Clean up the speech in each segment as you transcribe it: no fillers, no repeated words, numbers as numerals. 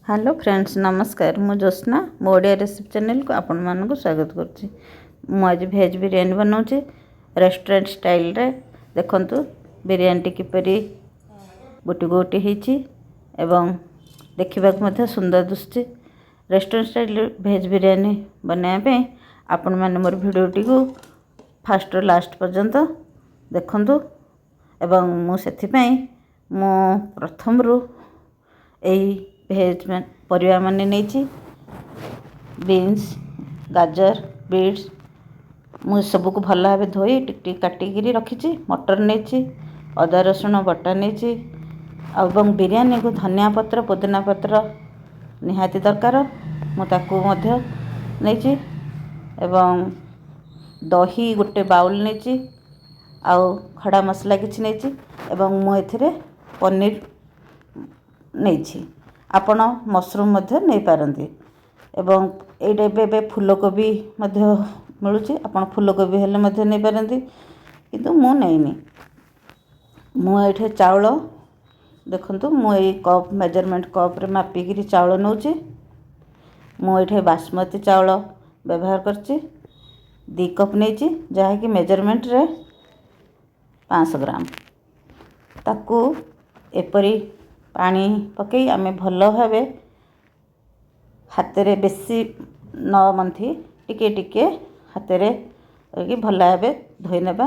Hello friends, ନମସ୍କାର। ମୁଁ ଜ୍ୟୋତ୍ସ୍ନା, ମୋ ଓଡ଼ିଆ ରେସିପି ଚ୍ୟାନେଲକୁ ଆପଣମାନଙ୍କୁ ସ୍ୱାଗତ କରୁଛି। ମୁଁ ଆଜି ଭେଜ୍ ବିରିୟାନୀ ବନାଉଛି ରେଷ୍ଟୁରାଣ୍ଟ ଷ୍ଟାଇଲରେ। ଦେଖନ୍ତୁ, ବିରିୟାନୀଟି କିପରି ଗୋଟି ଗୋଟି ହେଇଛି ଏବଂ ଦେଖିବାକୁ ମଧ୍ୟ ସୁନ୍ଦର ଦିଶୁଛି। ରେଷ୍ଟୁରାଣ୍ଟ ଷ୍ଟାଇଲରେ ଭେଜ୍ ବିରିୟାନୀ ବନାଇବା ପାଇଁ ଆପଣମାନେ ମୋର ଭିଡ଼ିଓଟିକୁ ଫାଷ୍ଟରୁ ଲାଷ୍ଟ ପର୍ଯ୍ୟନ୍ତ ଦେଖନ୍ତୁ ଏବଂ ମୁଁ ସେଥିପାଇଁ ମୁଁ ପ୍ରଥମରୁ ଏଇ ଭେଜ୍ ପରିବା ମାନେ ନେଇଛି, ବିନ୍ସ, ଗାଜର, ବିଟ୍ସ। ମୁଁ ସବୁକୁ ଭଲ ଭାବେ ଧୋଇ ଟିକ ଟିକ କାଟିକିରି ରଖିଛି। ମଟର ନେଇଛି, ଅଦା ରସୁଣ ବଟା ନେଇଛି ଆଉ ଏବଂ ବିରିୟାନୀକୁ ଧନିଆ ପତ୍ର, ପୋଦିନା ପତ୍ର ନିହାତି ଦରକାର। ମୁଁ ତାକୁ ମଧ୍ୟ ନେଇଛି ଏବଂ ଦହି ଗୋଟେ ବାଉଲ୍ ନେଇଛି ଆଉ ଖଡ଼ା ମସଲା କିଛି ନେଇଛି ଏବଂ ମୁଁ ଏଥିରେ ପନିର ନେଇଛି। ଆପଣ ମସରୁମ୍ ମଧ୍ୟ ନେଇପାରନ୍ତି ଏବଂ ଏଇଟା ଏବେ ଏବେ ଫୁଲକୋବି ମଧ୍ୟ ମିଳୁଛି। ଆପଣ ଫୁଲକୋବି ହେଲେ ମଧ୍ୟ ନେଇପାରନ୍ତି, କିନ୍ତୁ ମୁଁ ନେଇନି। ମୁଁ ଏଇଠି ଚାଉଳ ଦେଖନ୍ତୁ, ମୁଁ ଏଇ କପ୍ ମେଜରମେଣ୍ଟ କପ୍ରେ ମାପିକିରି ଚାଉଳ ନେଉଛି। ମୁଁ ଏଇଠି ବାସୁମତୀ ଚାଉଳ ବ୍ୟବହାର କରିଛି, 2 କପ୍ ନେଇଛି, ଯାହାକି ମେଜରମେଣ୍ଟରେ 500 ଗ୍ରାମ। ତାକୁ ଏପରି ପାଣି ପକାଇ ଆମେ ଭଲ ଭାବେ ହାତରେ ବେଶୀ ନ ମନ୍ଥି ଟିକେ ଟିକେ ହାତରେ କରିକି ଭଲ ଭାବେ ଧୋଇ ନେବା।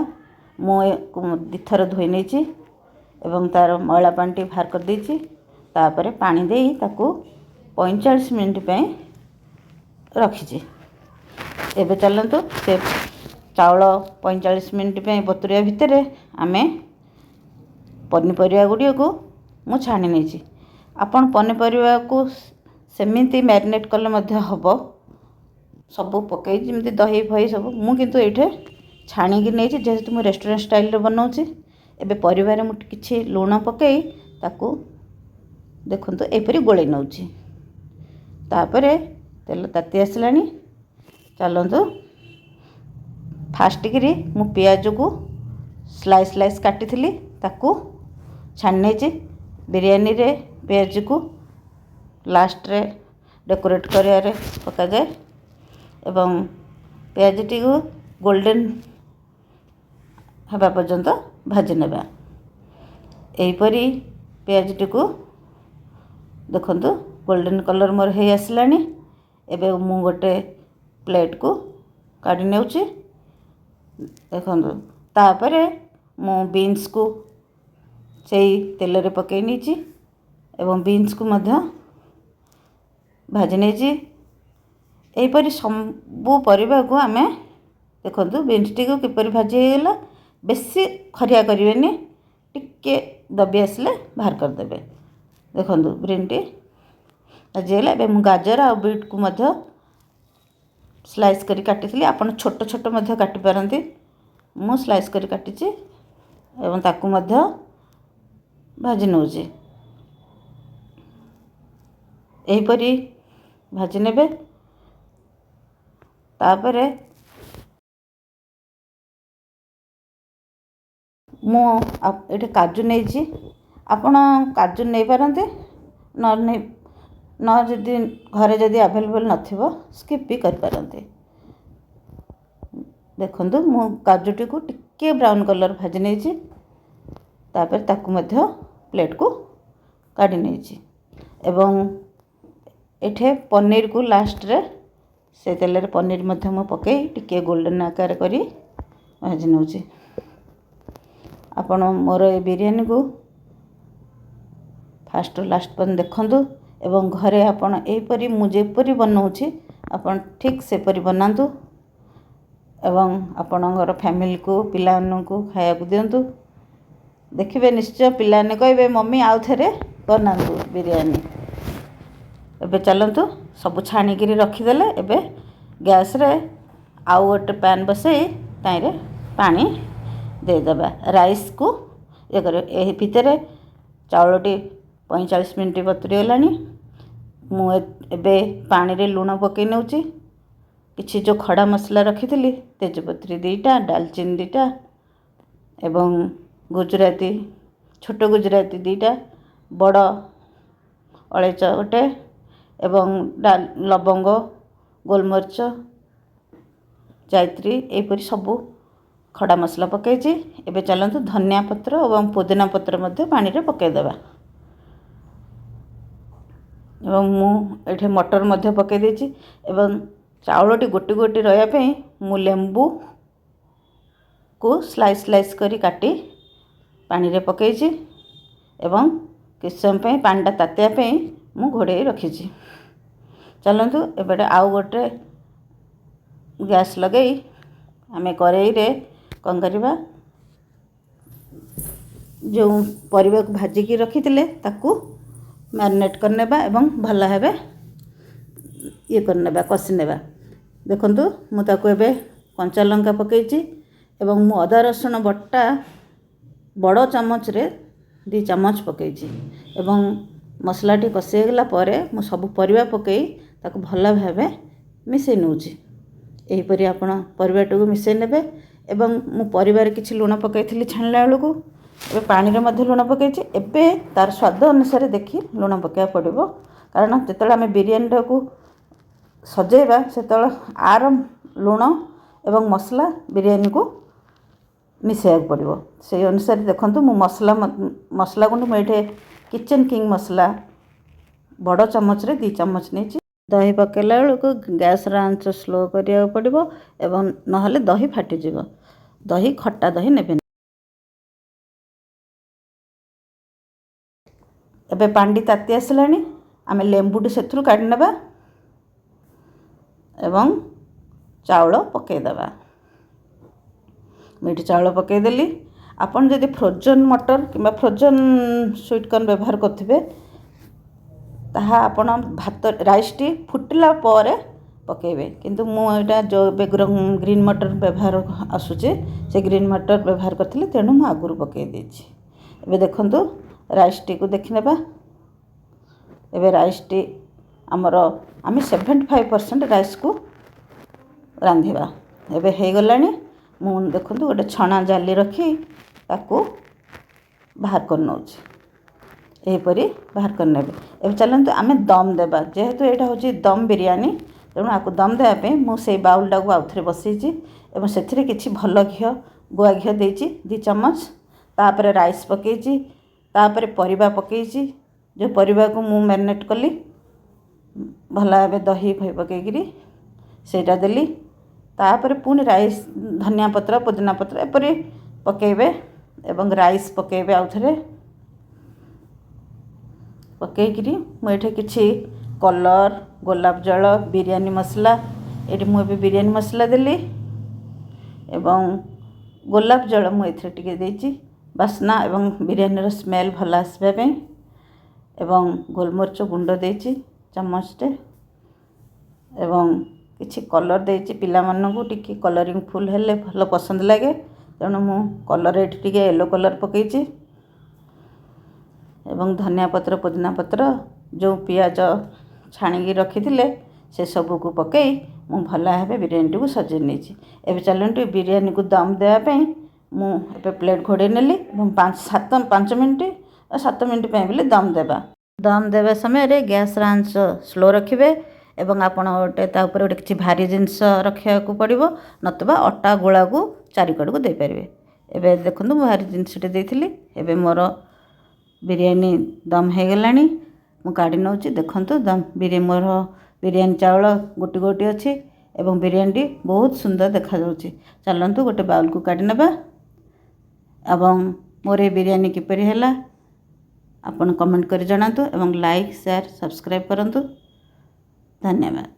ମୁଁ ଦୁଇଥର ଧୋଇ ନେଇଛି ଏବଂ ତା'ର ମଇଳା ପାଣିଟି ବାହାର କରିଦେଇଛି। ତାପରେ ପାଣି ଦେଇ ତାକୁ 45 ମିନିଟ୍ ପାଇଁ ରଖିଛି। ଏବେ ଚାଲନ୍ତୁ, ସେ ଚାଉଳ 45 ମିନିଟ୍ ପାଇଁ ବତୁରିବା ଭିତରେ ଆମେ ପନିପରିବା ଗୁଡ଼ିକୁ ମୁଁ ଛାଣି ନେଇଛି। ଆପଣ ପନିପରିବାକୁ ସେମିତି ମ୍ୟାରିନେଟ୍ କଲେ ମଧ୍ୟ ହେବ, ସବୁ ପକାଇ, ଯେମିତି ଦହି ଫହି ସବୁ। ମୁଁ କିନ୍ତୁ ଏଇଠି ଛାଣିକି ନେଇଛି, ଯେହେତୁ ମୁଁ ରେଷ୍ଟୁରାଣ୍ଟ ଷ୍ଟାଇଲରେ ବନାଉଛି। ଏବେ ପରିବାରେ ମୁଁ କିଛି ଲୁଣ ପକାଇ ତାକୁ ଦେଖନ୍ତୁ ଏହିପରି ଗୋଳେଇ ନେଉଛି। ତାପରେ ତେଲ ତାତି ଆସିଲାଣି। ଚାଲନ୍ତୁ, ଫାଷ୍ଟ କିରି ମୁଁ ପିଆଜକୁ ସ୍ଲାଇସ୍ ସ୍ଲାଇସ୍ କାଟିଥିଲି, ତାକୁ ଛାଣି ନେଇଛି। ବିରିୟାନୀରେ ପିଆଜକୁ ଲାଷ୍ଟରେ ଡେକୋରେଟ୍ କରିବାରେ ପକାଯାଏ ଏବଂ ପିଆଜଟିକୁ ଗୋଲ୍ଡେନ୍ ହେବା ପର୍ଯ୍ୟନ୍ତ ଭାଜି ନେବା। ଏହିପରି ପିଆଜଟିକୁ ଦେଖନ୍ତୁ, ଗୋଲ୍ଡେନ୍ କଲର୍ ମୋର ହେଇ ଆସିଲାଣି। ଏବେ ମୁଁ ଗୋଟେ ପ୍ଲେଟ୍କୁ କାଢ଼ି ନେଉଛି, ଦେଖନ୍ତୁ। ତାପରେ ମୁଁ ବିନ୍ସକୁ ସେଇ ତେଲରେ ପକାଇ ନେଇଛି ଏବଂ ବିନ୍ସକୁ ମଧ୍ୟ ଭାଜି ନେଇଛି। ଏହିପରି ସବୁ ପରିବାକୁ ଆମେ ଦେଖନ୍ତୁ, ବିନ୍ସଟିକୁ କିପରି ଭାଜି ହେଇଗଲା। ବେଶୀ ଖରିଆ କରିବେନି, ଟିକେ ଦବି ଆସିଲେ ବାହାର କରିଦେବେ। ଦେଖନ୍ତୁ, ବିନ୍ସଟି ଭାଜି ହେଇଗଲା। ଏବେ ମୁଁ ଗାଜର ଆଉ ବିଟ୍କୁ ମଧ୍ୟ ସ୍ଲାଇସ୍ କରି କାଟିଥିଲି। ଆପଣ ଛୋଟ ଛୋଟ ମଧ୍ୟ କାଟିପାରନ୍ତି। ମୁଁ ସ୍ଲାଇସ୍ କରି କାଟିଛି ଏବଂ ତାକୁ ମଧ୍ୟ ଭାଜି ନେଉଛି। ଏହିପରି ଭାଜି ନେବେ। ତାପରେ ମୁଁ ଏଠି କାଜୁ ନେଇଛି। ଆପଣ କାଜୁ ନେଇପାରନ୍ତି, ନ ନେଇ ନ ଯଦି ଘରେ ଯଦି ଆଭେଲେବଲ୍ ନଥିବ, ସ୍କିପ୍ ବି କରିପାରନ୍ତି। ଦେଖନ୍ତୁ, ମୁଁ କାଜୁଟିକୁ ଟିକିଏ ବ୍ରାଉନ୍ କଲର୍ ଭାଜି ନେଇଛି। ତାପରେ ତାକୁ ମଧ୍ୟ ପ୍ଲେଟ୍କୁ କାଢ଼ି ନେଇଛି ଏବଂ ଏଠି ପନିରକୁ ଲାଷ୍ଟରେ ସେ ତେଲରେ ପନିର ମଧ୍ୟ ମୁଁ ପକାଇ ଟିକିଏ ଗୋଲ୍ଡେନ୍ ଆକାର କରି ଭାଜି ନେଉଛି। ଆପଣ ମୋର ଏ ବିରିୟାନୀକୁ ଫାଷ୍ଟରୁ ଲାଷ୍ଟ ପର୍ଯ୍ୟନ୍ତ ଦେଖନ୍ତୁ ଏବଂ ଘରେ ଆପଣ ଏହିପରି ମୁଁ ଯେପରି ବନାଉଛି, ଆପଣ ଠିକ୍ ସେପରି ବନାନ୍ତୁ ଏବଂ ଆପଣଙ୍କର ଫ୍ୟାମିଲିକୁ, ପିଲାମାନଙ୍କୁ ଖାଇବାକୁ ଦିଅନ୍ତୁ। ଦେଖିବେ, ନିଶ୍ଚୟ ପିଲାମାନେ କହିବେ, "ମମି, ଆଉ ଥରେ ବନାନ୍ତୁ ବିରିୟାନୀ।" ଏବେ ଚାଲନ୍ତୁ, ସବୁ ଛାଣିକିରି ରଖିଦେଲେ। ଏବେ ଗ୍ୟାସ୍ରେ ଆଉ ଗୋଟେ ପ୍ୟାନ୍ ବସାଇ ତାହିଁରେ ପାଣି ଦେଇଦେବା। ରାଇସ୍କୁ ଇଏ କରିବ। ଏହି ଭିତରେ ଚାଉଳଟି 45 ମିନିଟ୍ ବତୁରିଗଲାଣି। ମୁଁ ଏବେ ପାଣିରେ ଲୁଣ ପକାଇ ନେଉଛି। କିଛି ଯେଉଁ ଖଡ଼ା ମସଲା ରଖିଥିଲି, ତେଜପତ୍ରୀ 2ଟା, ଡାଲଚିନି 2ଟା ଏବଂ ଗୁଜୁରାତି, ଛୋଟ ଗୁଜୁରାତି 2ଟା, ବଡ଼ ଅଳେଇଚ ଗୋଟେ ଏବଂ ଲବଙ୍ଗ, ଗୋଲମରିଚ, ଜାଇତ୍ରୀ, ଏହିପରି ସବୁ ଖଡ଼ା ମସଲା ପକାଇଛି। ଏବେ ଚାଲନ୍ତୁ ଧନିଆ ପତ୍ର ଏବଂ ପୁଦିନା ପତ୍ର ମଧ୍ୟ ପାଣିରେ ପକାଇଦେବା। ଏବଂ ମୁଁ ଏଠି ମଟର ମଧ୍ୟ ପକାଇ ଦେଇଛି ଏବଂ ଚାଉଳଟି ଗୋଟି ଗୋଟି ରହିବା ପାଇଁ ମୁଁ ଲେମ୍ବୁକୁ ସ୍ଲାଇସ୍ ସ୍ଲାଇସ୍ କରି କାଟି ପାଣିରେ ପକାଇଛି ଏବଂ କିଛି ସମୟ ପାଇଁ ପାଣିଟା ତାତିବା ପାଇଁ ମୁଁ ଘୋଡ଼େଇ ରଖିଛି। ଚାଲନ୍ତୁ ଏବେ ଆଉ ଗୋଟେ ଗ୍ୟାସ୍ ଲଗାଇ ଆମେ କରେଇରେ କ'ଣ କରିବା, ଯେଉଁ ପରିବାକୁ ଭାଜିକି ରଖିଥିଲେ ତାକୁ ମ୍ୟାରିନେଟ୍ କରିନେବା ଏବଂ ଭଲ ଭାବେ ଇଏ କରିନେବା, କଷି ନେବା। ଦେଖନ୍ତୁ, ମୁଁ ତାକୁ ଏବେ କଞ୍ଚା ଲଙ୍କା ପକାଇଛି ଏବଂ ମୁଁ ଅଦା ରସୁଣ ବଟା ବଡ଼ ଚାମଚରେ 2 ଚାମଚ ପକାଇଛି ଏବଂ ମସଲାଟି କଷି ହେଇଗଲା ପରେ ମୁଁ ସବୁ ପରିବା ପକାଇ ତାକୁ ଭଲ ଭାବେ ମିଶାଇ ନେଉଛି। ଏହିପରି ଆପଣ ପରିବାଟିକୁ ମିଶାଇ ନେବେ ଏବଂ ମୁଁ ପରିବାରେ କିଛି ଲୁଣ ପକାଇଥିଲି ଛାଣିଲା ବେଳକୁ, ଏବେ ପାଣିରେ ମଧ୍ୟ ଲୁଣ ପକାଇଛି। ଏବେ ତା'ର ସ୍ୱାଦ ଅନୁସାରେ ଦେଖି ଲୁଣ ପକାଇବାକୁ ପଡ଼ିବ, କାରଣ ଯେତେବେଳେ ଆମେ ବିରିୟାନୀଟାକୁ ସଜେଇବା ସେତେବେଳେ ଆର ଲୁଣ ଏବଂ ମସଲା ବିରିୟାନୀକୁ ମିଶାଇବାକୁ ପଡ଼ିବ। ସେଇ ଅନୁସାରେ ଦେଖନ୍ତୁ, ମୁଁ ମସଲା ଗୁଣ୍ଡ ମୁଁ ଏଇଠି କିଚେନ୍ କିଙ୍ଗ ମସଲା ବଡ଼ ଚାମଚରେ 2 ଚାମଚ ନେଇଛି। ଦହି ପକାଇଲା ବେଳକୁ ଗ୍ୟାସ୍ର ଆଞ୍ଚ ସ୍ଲୋ କରିବାକୁ ପଡ଼ିବ ଏବଂ ନହେଲେ ଦହି ଫାଟିଯିବ। ଦହି ଖଟା ଦହି ନେବେନି। ଏବେ ପାଣିଟି ତାତି ଆସିଲାଣି, ଆମେ ଲେମ୍ବୁଟି ସେଥିରୁ କାଢ଼ି ନେବା ଏବଂ ଚାଉଳ ପକାଇଦେବା। ମୁଁ ଏଠି ଚାଉଳ ପକାଇଦେଲି। ଆପଣ ଯଦି ଫ୍ରୋଜନ୍ ମଟର କିମ୍ବା ଫ୍ରୋଜନ୍ ସୁଇଟ୍ କର୍ନ ବ୍ୟବହାର କରୁଥିବେ, ତାହା ଆପଣ ଭାତ ରାଇସ୍ଟି ଫୁଟିଲା ପରେ ପକାଇବେ। କିନ୍ତୁ ମୁଁ ଏଇଟା ଯେଉଁ ଏବେ ଗ୍ରୀନ୍ ମଟର ବ୍ୟବହାର ଆସୁଛି, ସେ ଗ୍ରୀନ୍ ମଟର ବ୍ୟବହାର କରିଥିଲି, ତେଣୁ ମୁଁ ଆଗରୁ ପକାଇ ଦେଇଛି। ଏବେ ଦେଖନ୍ତୁ, ରାଇସ୍ଟିକୁ ଦେଖିନେବା। ଏବେ ରାଇସ୍ଟି ଆମର ଆମେ 75% ରାଇସ୍କୁ ରାନ୍ଧିବା। ଏବେ ହେଇଗଲାଣି। ମୁଁ ଦେଖନ୍ତୁ ଗୋଟେ ଛଣା ଜାଲି ରଖି ତାକୁ ବାହାର କରିନେଉଛି। ଏହିପରି ବାହାର କରିନେବେ। ଏବେ ଚାଲନ୍ତୁ ଆମେ ଦମ୍ ଦେବା। ଯେହେତୁ ଏଇଟା ହେଉଛି ଦମ୍ ବିରିୟାନୀ, ତେଣୁ ଆକୁ ଦମ୍ ଦେବା ପାଇଁ ମୁଁ ସେଇ ବାଉଲଟାକୁ ଆଉଥରେ ବସେଇଛି ଏବଂ ସେଥିରେ କିଛି ଭଲ ଘିଅ, ଗୁଆ ଘିଅ ଦେଇଛି 2 ଚାମଚ। ତାପରେ ରାଇସ୍ ପକାଇଛି, ତାପରେ ପରିବା ପକାଇଛି। ଯେଉଁ ପରିବାକୁ ମୁଁ ମ୍ୟାରିନେଟ୍ କଲି ଭଲ ଭାବେ ଦହି ଫହି ପକାଇକିରି, ସେଇଟା ଦେଲି। ତାପରେ ପୁଣି ରାଇସ୍, ଧନିଆ ପତ୍ର, ପୁଦିନା ପତ୍ର ଏପରି ପକାଇବେ ଏବଂ ରାଇସ୍ ପକାଇବେ। ଆଉଥରେ ପକାଇକିରି ମୁଁ ଏଠି କିଛି କଲର୍, ଗୋଲାପ ଜଳ, ବିରିୟାନୀ ମସଲା, ଏଠି ମୁଁ ଏବେ ବିରିୟାନୀ ମସଲା ଦେଲି ଏବଂ ଗୋଲାପ ଜଳ ମୁଁ ଏଥିରେ ଟିକେ ଦେଇଛି ବାସ୍ନା ଏବଂ ବିରିୟାନୀର ସ୍ମେଲ୍ ଭଲ ଆସିବା ପାଇଁ ଏବଂ ଗୋଲମରିଚ ଗୁଣ୍ଡ ଦେଇଛି ଚାମଚଟେ ଏବଂ କିଛି କଲର୍ ଦେଇଛି। ପିଲାମାନଙ୍କୁ ଟିକେ କଲରିଂ ଫୁଲ୍ ହେଲେ ଭଲ ପସନ୍ଦ ଲାଗେ, ତେଣୁ ମୁଁ କଲର୍ ଏଠି ଟିକେ ୟେଲୋ କଲର୍ ପକାଇଛି ଏବଂ ଧନିଆ ପତ୍ର, ପୁଦିନା ପତ୍ର, ଯେଉଁ ପିଆଜ ଛାଣିକି ରଖିଥିଲେ ସେସବୁକୁ ପକାଇ ମୁଁ ଭଲ ଭାବେ ବିରିୟାନୀଟିକୁ ସଜେଇ ନେଇଛି। ଏବେ ଚାଲନ୍ତୁ, ବିରିୟାନୀକୁ ଦମ୍ ଦେବା ପାଇଁ ମୁଁ ଏବେ ପ୍ଲେଟ୍ ଘୋଡ଼େଇ ନେଲି ଏବଂ 5, 7, 5 ମିନିଟ୍, 7 ମିନିଟ୍ ପାଇଁ ବୋଲି ଦମ୍ ଦେବା। ଦମ୍ ଦେବା ସମୟରେ ଗ୍ୟାସ୍ର ଆଞ୍ଚ ସ୍ଲୋ ରଖିବେ ଏବଂ ଆପଣ ଗୋଟେ ତା ଉପରେ ଗୋଟେ କିଛି ଭାରି ଜିନିଷ ରଖିବାକୁ ପଡ଼ିବ, ନତୁବା ଅଟା ଗୋଳାକୁ ଚାରିକଡ଼କୁ ଦେଇପାରିବେ। ଏବେ ଦେଖନ୍ତୁ, ମୁଁ ଭାରି ଜିନିଷଟି ଦେଇଥିଲି। ଏବେ ମୋର ବିରିୟାନୀ ଦମ୍ ହେଇଗଲାଣି, ମୁଁ କାଢ଼ି ନେଉଛି। ଦେଖନ୍ତୁ, ଦମ୍ ମୋର ବିରିୟାନୀ ଚାଉଳ ଗୋଟି ଗୋଟି ଅଛି ଏବଂ ବିରିୟାନୀଟି ବହୁତ ସୁନ୍ଦର ଦେଖାଯାଉଛି। ଚାଲନ୍ତୁ ଗୋଟେ ବାଉଲକୁ କାଢ଼ି ନେବା ଏବଂ ମୋର ଏ ବିରିୟାନୀ କିପରି ହେଲା ଆପଣ କମେଣ୍ଟ କରି ଜଣାନ୍ତୁ ଏବଂ ଲାଇକ୍, ସେୟାର, ସବସ୍କ୍ରାଇବ୍ କରନ୍ତୁ। ଧନ୍ୟବାଦ।